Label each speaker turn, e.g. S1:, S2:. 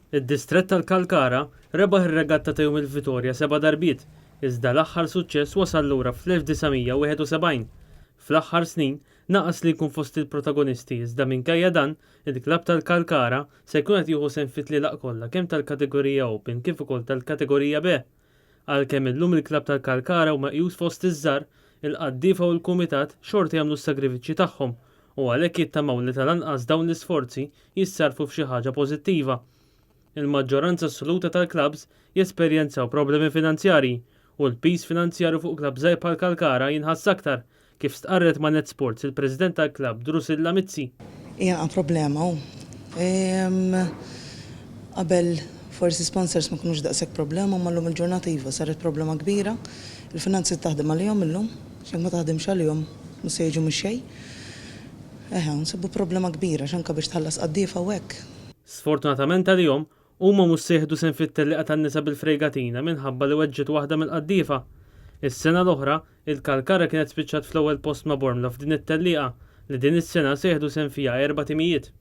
S1: Id-distrett tal-Kalkara rebaħ ir-regatta ta' Jum il-Vitorja seba' darbiet, iżda l-aħħar suċċess wasal lura fl-1971. Fl-aħħar snin, naqas li jkun fost il-protagonisti iżda minkejja dan, il-klabb tal-Kalkara se jkun qed jieħu sehem fit-tlielaq kollha kemm tal-kategorija Open kif ukoll tal-kategorija B. Għalkemm illum il-klabb tal-Kalkara hu meqjus fost iż-żgħar, il-qaddiefa u l-kumitat xorta jagħmlu s-sagrifiċċji tagħhom u għalhekk jittamaw li tal-anqas dawn l-isforzi jissarrfu f'xi ħaġa pożittiva. Il-maġġoranza assoluta tal-klabbs jesperjenzaw problemi finanzjarji u l-piż finanzjarju fuq klabb żgħir bħal Kalkara jinħass aktar, kif stqarret ma' Net Sports il-President tal-klabb Drusilla Mizzi.
S2: Hija naqra problema hu. Qabel forsi sponsors ma kinux daqshekk problema imma llum il-ġurnata iva saret problema kbira. Il-finanzi taħdem għalihom illum, jekk ma taħdimx għalihom mhux se jiġu mix-xejn. Eħe, u nsibu problema kbira għax anke biex tħallas qaddiefa u hekk.
S1: Sfortunatament għalihom, huma mhux se jieħdu sehem fit-tellieqa tan-nisa bil-frejgatina minħabba li weġġgħet waħda mill-qaddiefa. Is-sena l-oħra, il-Kalkara kienet spiċċat fl-ewwel post ma' Bormla f'din it-tellieqa li din is-sena se jieħdu sehem fiha erba' timijiet.